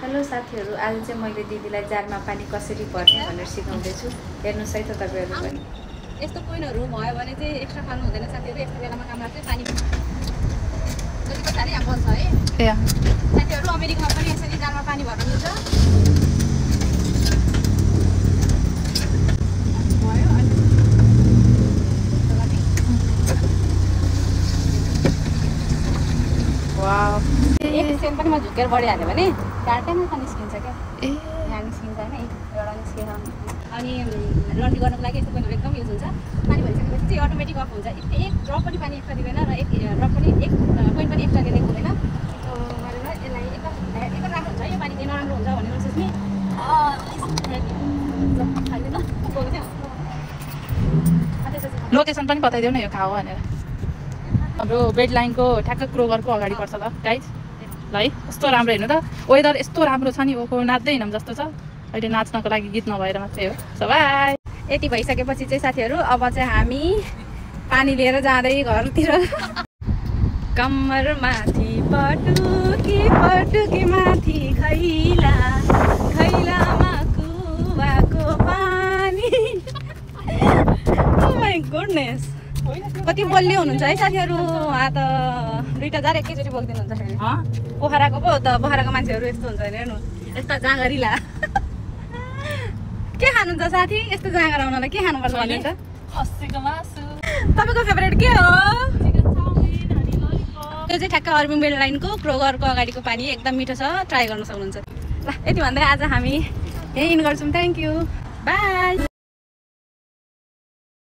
Hello साथीहरु, आज चाहिँ मैले दिदीलाई जारमा पानी कसरी पर्ने भनेर सिकाउँदै छु। हेर्नुस् है त तपाईहरु पनि। यस्तो कोइनहरु भयो भने चाहिँ एक्स्ट्रा खानु हुँदैन साथीहरु। यस्तो बेलामा काम लाग्छ पानी जति पछाडी यहाँ बल्छ है। ए साथीहरु अमेरिकामा पनि यसरी जारमा पानी भर्न मिल्छ। भयो अनि वाउ, एक सेन पनि म झुकेर बढिहाल्यो भने काटेन त निस्किन्छ क्या। यहाँ निस्किन्छ हैन, एउटा निस्केर अनि लन्ड्री गर्नको लागि यस्तो कोइनहरु एकदम युज हुन्छ। पानी भरिसकेपछि चाहिँ अटोमेटिक अफ हुन्छ। एक ड्रप पनि पानी एक्स्ट्रा दिँदैन र एक ड्रप पनि एक कोइन पनि एक्स्ट्रा दिएको हुँदैन। त्यो गरेर यसलाई एकदम राम्रो हुन्छ। यो पानी चाहिँ नराम्रो हुन्छ भनेर सोच्ने लोकेसन पनि बताइदेऊ न, यो कहाँ हो भनेर। हाम्रो बेड लाइनको ठ्याक्क क्रोगरको अगाडि पर्छ ल गाइज। ल है, कस्तो राम्रो हेर्नु त, वेदर यस्तो राम्रो छ नि। ओहो, नाच्दै हिँडौँ जस्तो छ। अहिले नाच्नको लागि गीत नभएर मात्रै हो। So by. यति भइसकेपछि चाहिँ साथीहरु अब चाहिँ हामी पानी लिएर जाँदै घरतिर। कम्मर माथि पटुकी पटुकी माथि खैला खैलामा कुवाको पानी। ओ माय गुडनेस, कति बलियो हुनुहुन्छ है साथीहरु। त 2000 एकैचोटि बोक्दिनुहुन्छ फेरि। पोखराको पो त, पोखराको मान्छेहरु यस्तो हुन्छ नि। हेर्नु यस्ता जाँगरिला। के खानुहुन्छ साथी? यस्तो जाँगर आउनलाई के खानुपर्छ भन्नुहुन्छ? खसीको मासु। तपाईको फेभरेट के हो? यो चाहिँ ठ्याक्क अर्बिङ बेड लाइनको क्रोगरको अगाडिको पानी एकदम मिठो छ, ट्राई गर्न सक्नुहुन्छ। ल यति भन्दै आज हामी यही इन गर्छौँ। Thank you, by.